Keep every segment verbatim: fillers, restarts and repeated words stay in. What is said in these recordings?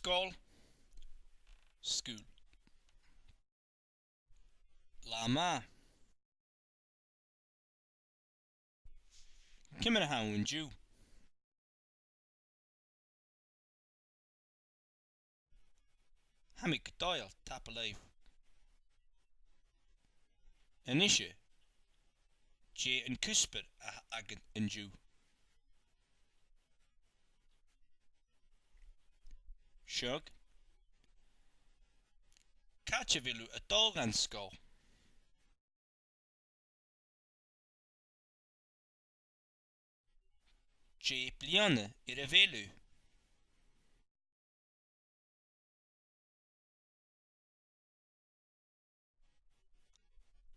sgoil. School. Latha math. Ciamar a tha thu an-diugh? Tha mi gu dòigheil, tapadh leibh. A-nise, dè an cuspair a th' agad an-diugh? Seadh. Càit a bheil thu a' dol dhan sgoil? Dè bliadhna air a bheil thu?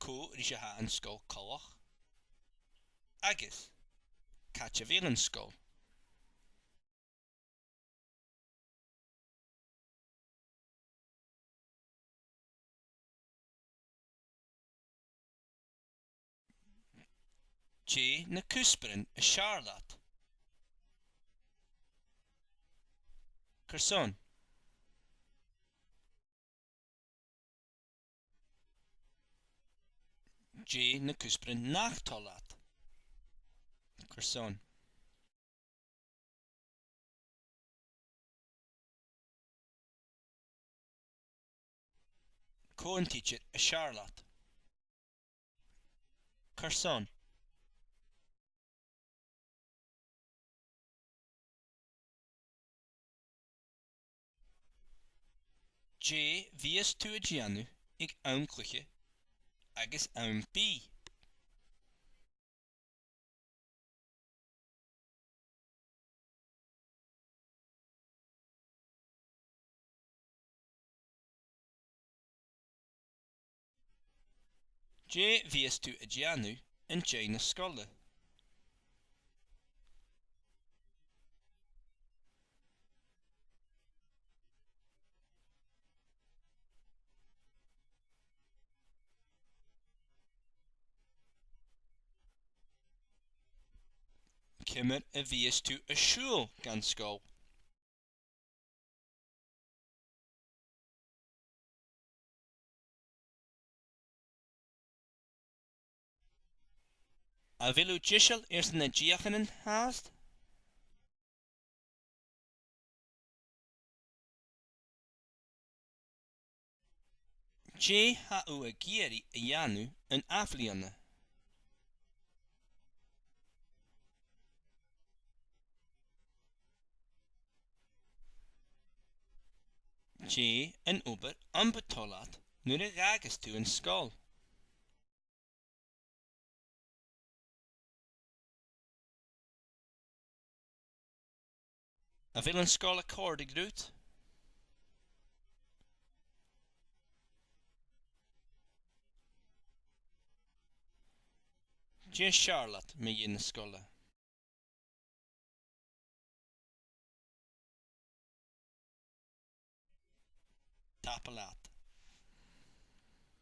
Cò ris a tha an sgoil coltach? Agus càit a bheil an sgoil? Dè na cuspairean as fheàrr leat? Carson? Dè na cuspairean nach toil leat? Carson? Cò an tidsear as fheàrr leat? Carson? Dè bhios tu a' dèanamh aig àm cluiche agus àm bìdh? Dè bhios tu a' dèanamh an dèidh na sgoile? Ciamar a bhios tu a' siubhal dhan sgoil? A bheil thu deiseil airson na deuchainnean fhathast? Dè tha thu ag iarraidh a dhèanamh an ath-bhliadhna? Dè an obair a bu toil leat nuair a dh'fhàgas tu an sgoil? A bheil an sgoil a' còrdadh riut? Dè as fheàrr leat mu dheidhinn na sgoile? Tapadh leat.